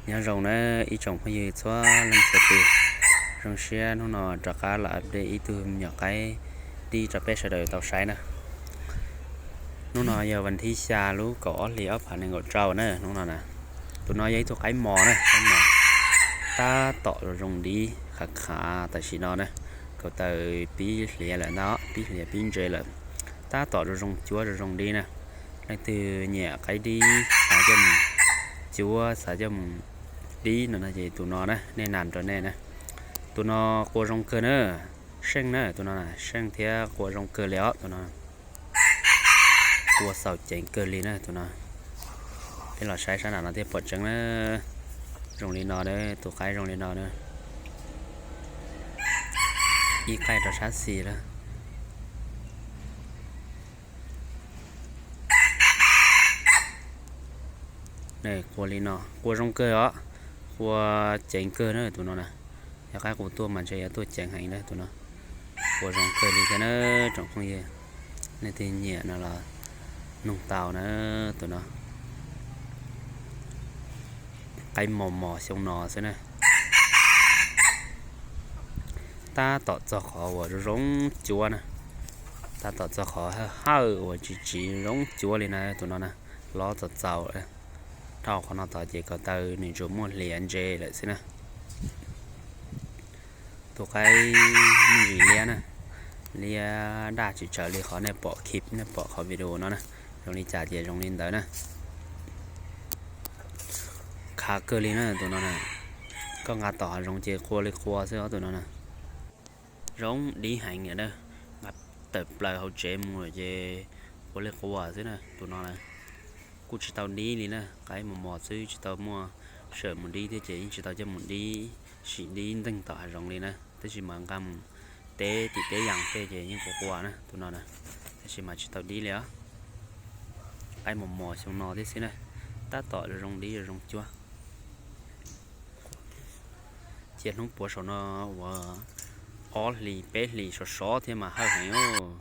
Nyob zoo na ib tsoom phooj ywg txhua leej txhua tus, zoo siab hnub no rov qab los update ib tug me nyuam qaib dib rau peb sawv daws tau saib na. Hnub no yog vas thib xya lub kaum ob hlis ob phav nees nkaum rau na, hnub no na. Tus no yog ib tug qaib mos na, qaib mos tab tom zoo zoo dib khav khav tam sim no na, kaum tawm pib hliav lawm ntag, pib hliav pib ntse lawm, tab tom zoo zoo cuab zoo zoo dib na. Leej twg nyiam qaib dib xav coj mus cuab xav coj mus dib no no ces tus no na, nej nas rau nej na. Tus no qua zoo kawg na, seej na, tus no seej thiab qua zoo kawg li os tus no. Qua xaus ceev kawg li na tus no. Peb los saib sab nram no thiaj pom tseeb na. Zoo li no na, tus qaib zoo li no na. Ib qaib rau sab xis lawm. Qua li no, qua zoo kawg os, qua ceev kawg na tus no na. Yog qaib qus tuaj mas ntshe yuav tuaj ceev heev na tus no. Qua zoo kawg li thiab na tsoom phooj ywg. Leej twg nyiam no los nug tau na tus no. Qaib mos mos xyoo no xwb na. Tab tom txog qhov uas zoo zoo cuab na. Tab tom txog qhov hawj hawj uas tsis tsiv zoo cuab li na tus no na. Lob txaus txaus. Dhau qhov no tod ces ko taw nws tsuas muaj hliav ntse lawm xwb na. Tus qaib me ntsis liab na, liab daj tsis tsaws li qhov nej pom clip nej pom qhov video no na. Zoo li cas ces zoo li ntawd na. Khav kawg li na tus no na. Koj nqa tom hav zoov ces qua li qua xwb os tus no na. Zoo dib heev na, nqa tawm plaws hauv tsev mus ces qua li qua xwb na tus no na. Kuj tsis tau dib li na, qaib mos mos xwb tsis tau muaj sawm mus dib thiab ces yeej tsis tau coj mus dib, sim dib nteeg tom hav zoov li na. Tab sis mas nqa mus teb tim teb yas tej ces yeej qua qua na tus no na. Tab sis mas tsis tau dib li os. Qaib mos mos xyoo no thiab xwb na, tab tom zoo dib zoo cuab. Cia hnub puav saum no uas ob hlis peb hlis sov sov thiab mas hawj heev os.